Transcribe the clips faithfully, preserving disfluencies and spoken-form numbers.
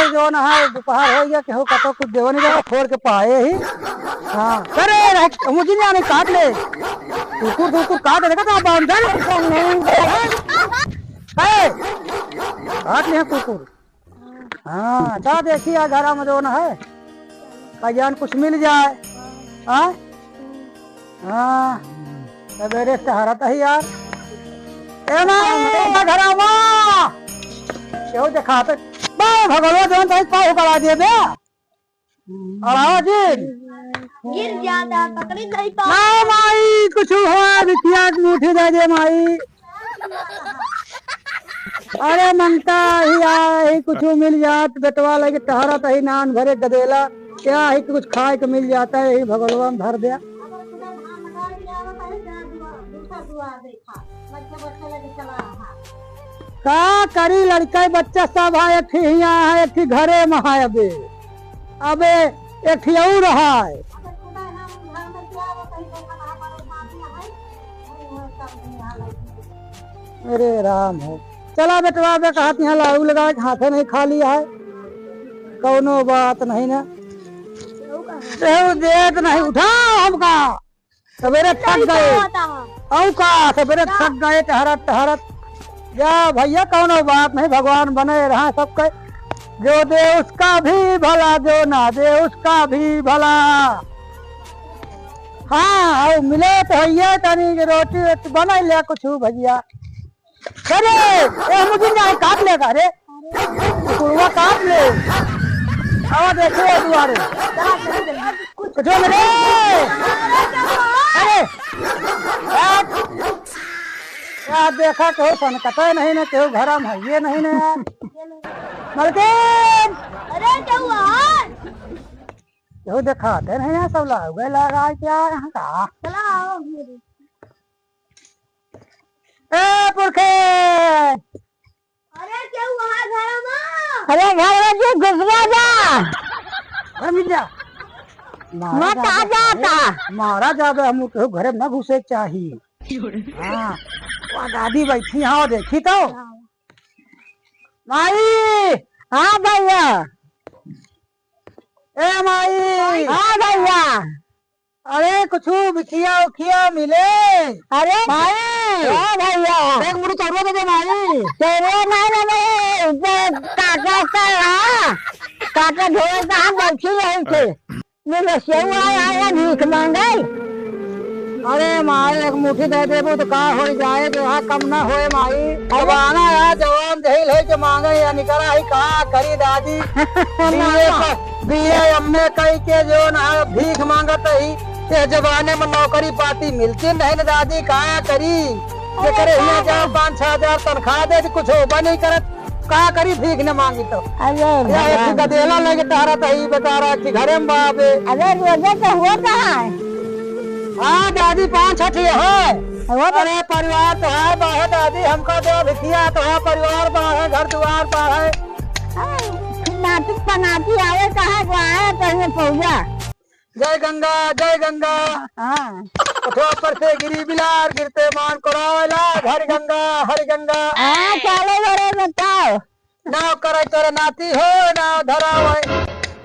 जौन है, दोपहर होइ गया, केहू कतो कुछ देवे नहीं जावा, फोड़ के पाए ही। हाँ, अरे, रह, मुझे नहीं आने, काट ले। कुकुर, कुकुर काट ले, देखा तो आप बांधर। ए, काट ले कुकुर। हाँ, जा देखी आ घरा में जौन है, कल्याण कुछ मिल जाए। हाँ? हाँ, सबेरे टहरत ही यार। ए माई, घरा में। केहू देखात? बे भगलो जौन तही पाँव गड़ा दे बे। अड़ावा जी। गिर जाता, पकड़ी नहीं पा। ना माई, कुछ हुआ, बिटिया के मुट्ठी दे दे माई। अरे मंगता ही आ, ही कुछ मिल जात, बेटवा लगे टहरत ही नान भरे गदेला, क्या ही कुछ खाए के मिल जाता है, यही भगवान भर दे। का करी लड़का बच्चा सब है, एक ही हियाँ है, एक ही घरे में है अबे। अबे एक ठियाऊ रहा है। अरे राम हो, चला बेटवा, बे कहत यहाँ लाड़ू लगा के हाथे नहीं खा लिया है, कौनो बात नहीं ना। केहू देत नहीं, उठाओ हमका। सबेरे थक गए। अउ का, सबेरे थक गए टहरत टहरत। जा भइया, कौनो बात नहीं, भगवान बने रहा सबके। जो दे उसका भी भला, जो ना दे उसका भी भला। हाँ, अउ मिले तो हइये तनी रोटी वोटी बनाइ ले कुछ भइया। अरे, ए, मुझे नहीं काट लेगा रे। कुकुरवा काट ले। आवा देखे दुआरे। कुछ हो रे। अरे, यार, यार, देखा केहू सनकते नहीं ना, केहू घरा में हइये नहीं ना यार। मलकिन! अरे, केहू आए? केहू देखाते नहीं ना, सब लाग गए, लगा क्या यहाँ का? चला आओ मेरे। ए पुरखे! अरे, केहू है घर में? अरे, घर में जी, घुस ना जा। घर में जा। मत आ जा का। मारा जाबे, हम केहू घरे में ना घुसे के चाही। हाँ, वहाँ दादी बैठी, हाँ, देखी तो। माई! हाँ भइया। ए माई! हाँ भइया। अरे, कुछ बिखिया उखिया मिले। अरे, माई! हाँ भइया। एक मुट्ठी चौरवा दे दे, माई। चौरवा नहीं, नहीं, नहीं, इधर काका का, हाँ। काका ढोल कहाँ बैठी रही थे। मिले सेवा आया भीख मांगे। अरे माई, एक मुट्ठी दे देबू तो का हो जाए, जो हाँ कम ना होए माई। अरे। जमाना है, जवान जहिल है के मांगे या निकरा है, का करी दादी। ना, बीए ना। प-, बीए एमए कई के जो ना भीख मांगत ही, ये जमाने में नौकरी पाती मिलती नहीं ना दादी, का करी? जेकरे हियाँ जाओ, पाँच छह हजार तनख्वाह दे, कुछ होबा नहीं करत, का करी भीख न मांगी तो? अरे या एक भगवान। गदेला लेके टहरत ही, बेचारा कि घरे में बाबे। अरे रोजे तो हुआ कहाँ है? हाँ दादी, पाँच छठी है। अरे परिवार तो है, बाहे दादी, हमका दो भिखिया तो है, परिवार बाहे, घर दुआर बाहे। हाँ, नाती पनाती आवे कहाँ को आए, पहले पौजा। जय गंगा, जय गंगा। हाँ। उठवा पर से गिरी बिलार, गिरते मान कोड़ावला, हरि गंगा, हरि गंगा। हाँ, चालो बड़े बताओ। नाव करे तोरे नाती हो, नाव धरावे।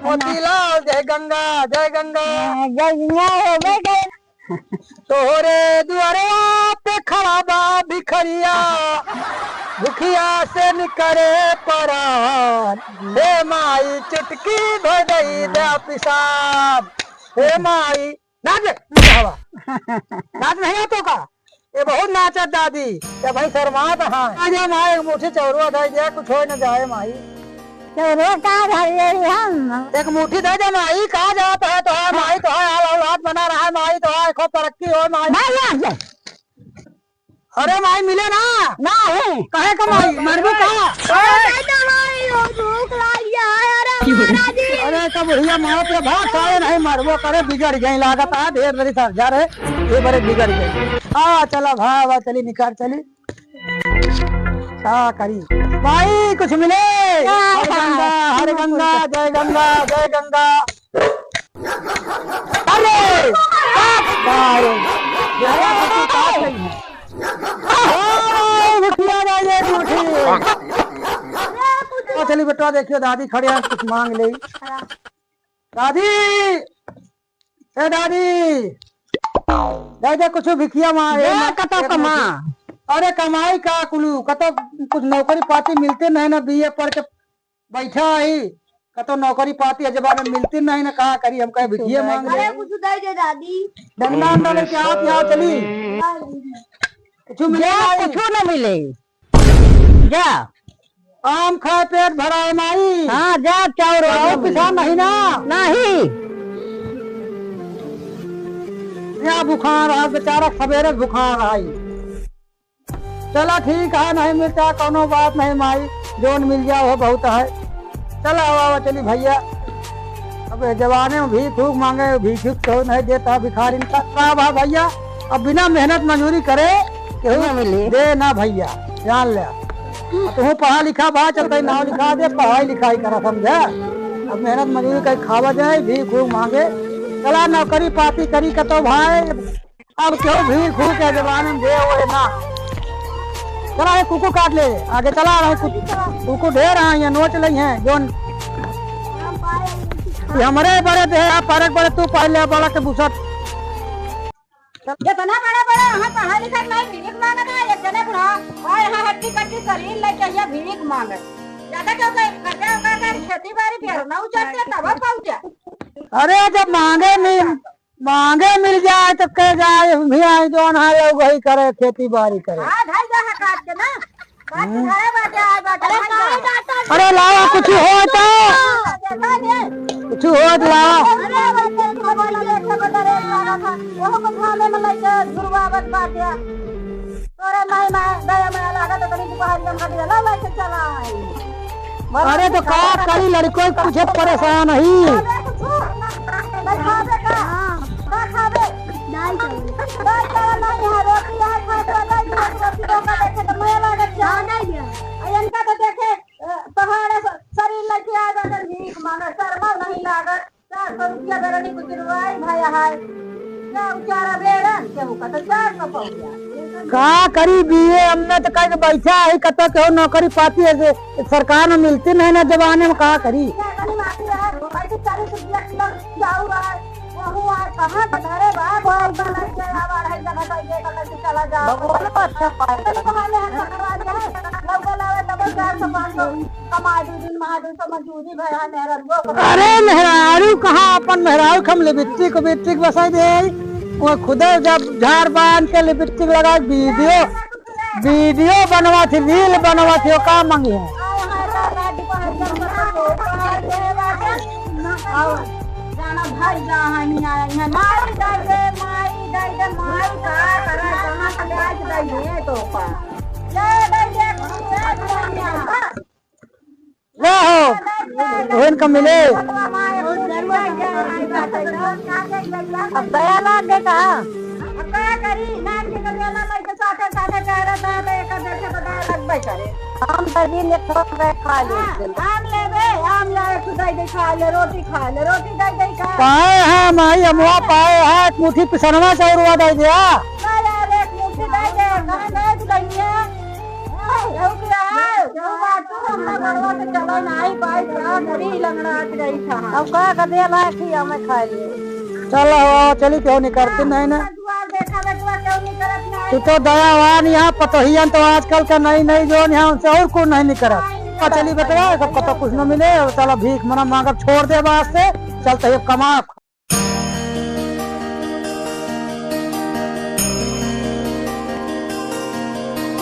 मोतीलाल, जय गंगा, जय गंगा। हाँ, जय गंगा हो, जय गंगा। तोहरे दुआरवा पे खड़ा बा भिखरिया, भुखिया से निकरे परान। हे माई चुटकी भर दई दे पिसान। हे माई, नाच ले, नाच हवा। नाच नहीं आतो का? ये बहुत नाचत दादी। ये भाई शर्मात हाँ। आ जा माई, एक मुट्ठी चौरवा दे दे, कुछ हो न जाए माई। चौरवा का धर ले हम? एक मुट्ठी दे दे माई, कहाँ जात है तो है माई, तो है हाल औलाद बना रहा है माई, तो है खूब तरक्की हो माई। भाई आ जा। अरे माई मिले ना। ना है। कहे का माई, मरबू का? अरे नहीं तो माई, वो भूख लागी है, अरे क्यों? महाराज जी। अरे तो बुढ़िया माँ पे भाग खाए नहीं, मरबो करे, बिगड़ गई लागत है, ढेर बड़ी सर जा रहे, ये बड़े बिगड़ गई। हाँ चला भाई, चली निकाल चली। का करी? भाई, कुछ मिले? हर गंगा, हर गंगा, जय गंगा, जय गंगा। अरे! बाप रे! जरा कुछ बात नहीं है। ओ, उठिया भाई, ये उठी। चली बेटवा, देखियो दादी खड़ी है, कुछ मांग ले। दादी, ए दादी, दे दे कुछ भिखिया मांग। जा, कतौ कमा। अरे कमाई का कुलू, कतौ कुछ नौकरी पाती मिलते नहीं ना, बीए पढ़ के बैठा ही, कतौ नौकरी पाती है जमाने में मिलती नहीं ना, का करी, हम कहे भिखिया मांग ले। अरे कुछ दे दे दादी। डंडा अंडा लेके आओ, क्या चली? कुछ मिले जा, नहीं। कुछ न मिले। जा। आम खाए पेट भरा है माई। हाँ, जा, चाउर और पिसा नहीं ना। नहीं। या भुखार रहा बेचारा, सवेरे भुखार रहा ही। चला ठीक है, नहीं मिलता कौनो बात नहीं माई, जोन मिल जाओ है बहुत है। चला आवा, आवा, चली भैया। अब ये जमाने में भीख फूक मांगे, भीख फूक केहू नहीं देता भिखारिन का। का बा भैया, अब बिना मेहनत मजूरी करे केहू ना मिले। दे ना भैया, जान ले। अब तू पढ़ा लिखा बा, चल कहीं नाव लिखा दे, पढ़ाई लिखाई करा, समझे। अब मेहनत मजूरी कहीं खावा जाए, भीख फूक मांगे। चला नौकरी पाती करी कतो भाई। अब क्यों भीख फूक के जमाने में दे वो है ना। चला ये कुकु काट ले, आगे चला रहे कुछ। कुकु ढेर हैं, ये नोच लई हैं, जोन। ये हमरे बड़े दे, आप परक बड़े, तू पहले बड़ा के बुसट। इतना बड़ा बड़ा यहाँ पढ़ा लिखा नहीं, भीख मांगत है, एक जने बुढ़ा, और यहाँ हट्टी कट्टी शरीर लेके ये भीख मांगे। ज्यादा क्यों कर, करके ओकर घर खेती बाड़ी फेर ना उचरते, तब पहुँचे। अरे जब मांगे नहीं, मांगे मिल जाए तो कह जाए, हम भी आए, जोन है लोग वही करे, खेती बाड़ी करे। हाँ, ढाई जा है काट के ना। बात हम्म। घरे बाटे, आए बाटे, अरे, ढाई जा। अरे लावा, कुछ हो तो। देखा दे। कुछ हो तो लावा। अरे, बच्चे, खबर ना देखे, बता रे, लावा था। वो कुछ हाले में लेके गुरुआवत बाटे। तोरे माई, माई, दया माया लागत, तनी दुपहरिया में खटिया ला, लेके चला आई। अरे तो का करी, लड़को कुछ परेशान ही। खाबे कुछ? नहीं खाबे का? हाँ। का खाबे? दाल चावल। दाल चावल नहीं है, रोटी है, खाए तो दाल चावल, रोटी तो का देखे तो मया लागत है। हाँ, दाल दिया। आ इनका तो देखे, अ, पहाड़ स-, शरीर लेके आ जाकर भीख मांगे, शर्मा नहीं लागत। चार सौ रुपया दे रही, कुछ रुआई भया है। क्या उचारा बेरन, केहू का तो चार सौ पउया। का करी, बीए हमने तो कह के बैठा है, कतो केहू नौकरी पाती है, से सरकार में मिलती नहीं ना जमाने में, का करी? क्या करी, बाकी रहा, भाई तो चालीस रुपया किलो चाउर है, वहू है, कहाँ का धरे बा, कोई बना के आवा है, जगह का ये बना के चला जाओ। भगवान को अच्छा पाए। तो कहाँ ले हम सरकार आ जाए, लोग बोला है, डबल चार सौ, पाँच सौ। कमाई दू दिन, महा दू सौ मजूरी भया है, मेहरारू को। अरे मेहरारू कहाँ, अपन मेहरारू के हम लिपस्टिक उबिस्टिक बसाई दे। वो खुदे जब झाड़ बांध के लिपस्टिक लगा के वीडियो, वीडियो बनवा थी, रील बनवा थी, वो का मांगी है? गाना भाई जा, हाँ, नहीं आया, यहाँ माई दे दे, माई दे दे, माई का करे, कहाँ से लाज दे दे, तो पा। ले दे दे, ले दे दे। वाह हो, बहन का मिले। अब दया लाग गए कहा? अब का करी? नाम के तो मेला लइके साथे साथे कह रहा था, तो एक देखे तो दया लगबे करे। हम दही में थोड़ा खा ले। हाँ, आम लेबे, आम ले, तू दे दे, खा ले, रोटी खा ले, रोटी दे दे का? पाए हैं माई, अमवा पाए हैं, एक मुट्ठी पिसनवा चाउरवा दे दिया। ना यार, एक मुट्ठी दे दे, कहाँ गए तू दहिया? केहू के रहा, केहू बात तो हमरा घरवा से चलो नाही, बाइक रहा, बड़ी लंगड़ात रही था। अब का कर दे लायक ही हमें खा लिए। चलो, चली, केहू निकरती नहीं ना। दुआर देखा बेटवा, केहू निकरत नहीं। तू तो दयावान यहाँ पतोहियन तो आजकल का नई नई जोन यहाँ उनसे और कौन नहीं निकरत। नहीं निकरत। चली बेटवा, सबको तो कुछ न मिले, चलो भीख मना मांगब छोड़ दे बात से, चलते ही कमा।